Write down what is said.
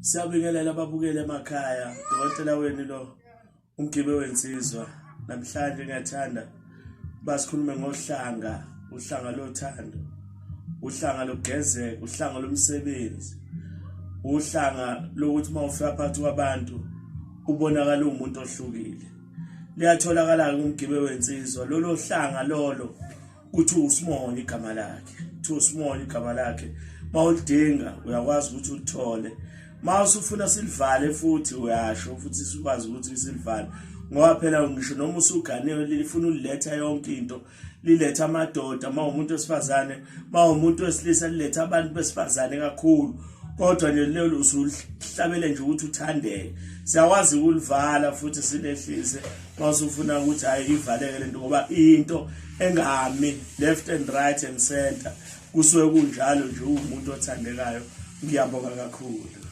Siyabingelela ababukeli emakhaya, dokotela wenu lo umgibe wensizwa. Namhlanje ngiyathanda basikhulume ngohlanga, uhlanga lothando, uhlanga lokugezeka, uhlanga lomsebenzi, uhlanga lokuthi uma ufika phakathi kwabantu ubonakala uwumuntu ohlukile. Liyatholakala-ke umgibe wensizwa lolo hlanga lolo kuthi uSimon igama lakhe, kuthi uSimon igama lakhe. Mawulidinga uyakwazi ukuthi ulithole, mawusufuna silivale futhi uyasho futhi sikwazi ukuthi silivale, ngoba phela ngisho noma usuganiwe lifuna uliletha yonke into, liletha amadoda. Mawumuntu wesifazane, mawumuntu wesilisa, liletha abantu besifazane kakhulu, kodwa nje lelo usuhlabele nje ukuthi uthandeke. Siyakwazi ukulivala futhi silehlise mawusufuna ukuthi hayi ivaleke lento, ngoba into engami left and right and center kusuke kunjalo nje, uwumuntu othandekayo. Ngiyabonga kakhulu.